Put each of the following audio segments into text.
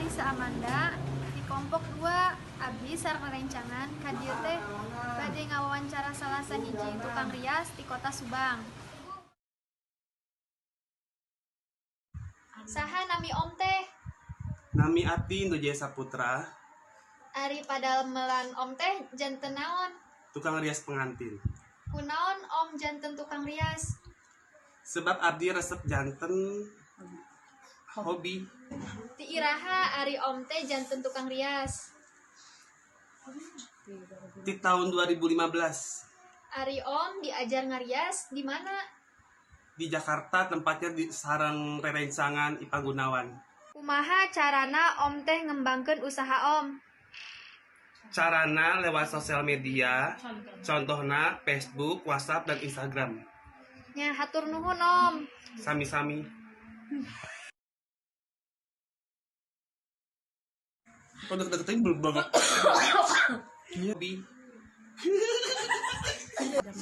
Lisa Amanda di kelompok 2. Abdi sareng rerencangan ka dieu teh bade ngawawancara salah sahiji tukang rias di kota Subang. Saha nami Om teh? Nami abdi Indu Jaya Saputra. Ari padamelan Om teh janten naon? Tukang rias pengantin. Kunaon Om janten tukang rias? Sebab abdi resep janten hobi. Ti iraha ari Om teh janten tukang rias? Di tahun 2015. Ari Om diajar ngarias di mana? Di Jakarta, tempatnya di sareng rerencangan Ipang Gunawan. Kumaha carana Om teh ngembangkeun usaha Om? Carana lewat sosial media, contohna Facebook, WhatsApp, dan Instagram. Nya, hatur nuhun, Om. Sami-sami. Kok deket-deketin belum banget. Hobi.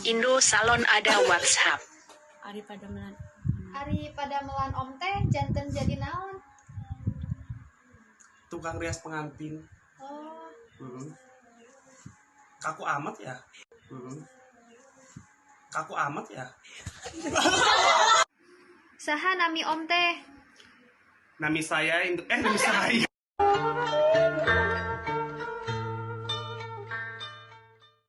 Indo Salon ada WhatsApp. Ari padamelan. Ari padamelan Om teh janten jadi naon? Tukang rias pengantin. Oh. Kaku amat ya. Kaku amat ya. Saha nami Om teh? Nami saya Indu, nami saya.